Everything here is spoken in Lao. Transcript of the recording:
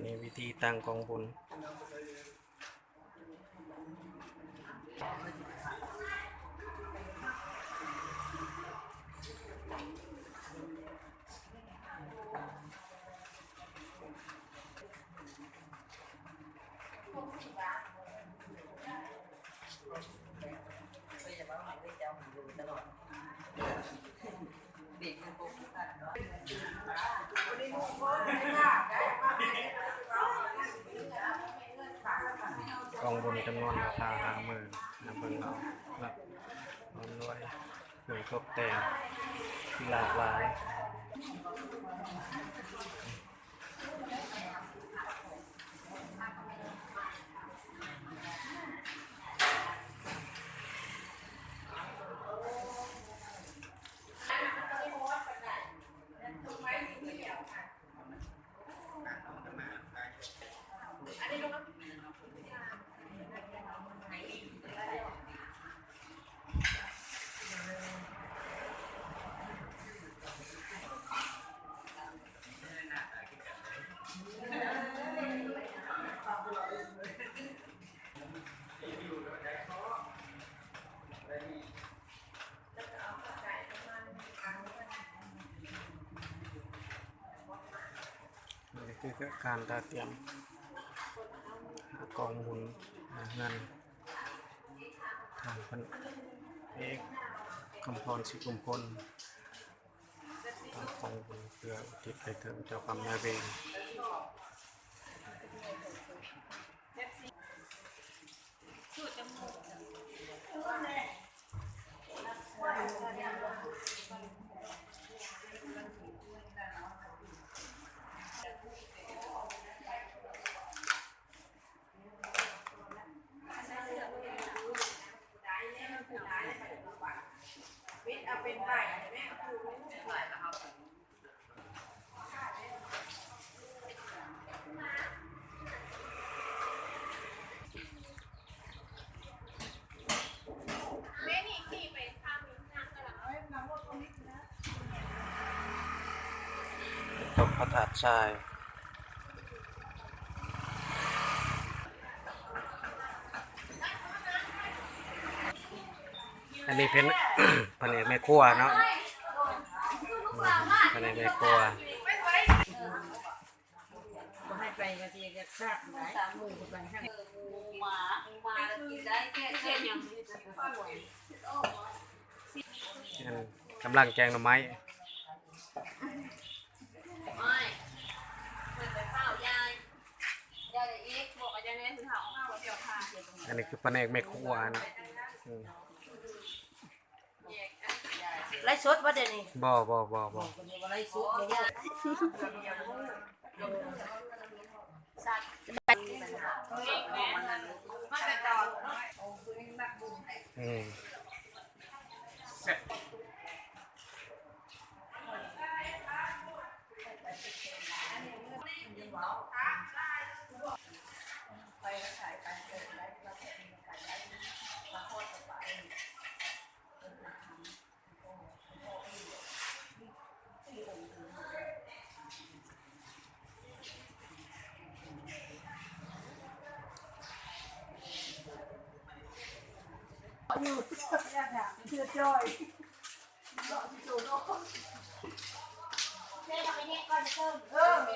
ນີ້ວິທີຕັ້ງກອງບຸນ. ກອງບຸນຈຳນວນລາຄາຫ້າໝື່ນ ນຳເບິ່ງເອົາ ແບບ ພ້ອມດ້ວຍເຄື່ອງຕົບແຕ່ງທີ່ຫຼາກຫຼາຍ. ນີ້ຄືການຕະຕຽມກອງບຸນເຮືອນ ທ່ານພັນເອກ ຄຳພອນ ສີກຸມພົນ ຕັ້ງກອງບຸນເພື່ອອຸທິດໃຫ້ເຖິງເຈົ້າກຳນາຍເວນ. ຕົກພະທາດຊາຍ. ອັນນີ້ເປັນ ພະແນກແມ່ຄົວເນາະ ອືມ ພະແນກແມ່ຄົວ. ອັນ ກຳລັງແກງໜໍ່ໄມ້. ອັນນີ້ຄືພະແນກແມ່ຄົວນະ ອືມ. ໄລຟ໌ສົດບໍ່ດຽວນີ້? ບໍ່ ບໍ່ ບໍ່ ບໍ່. ອືມ. ເອີ.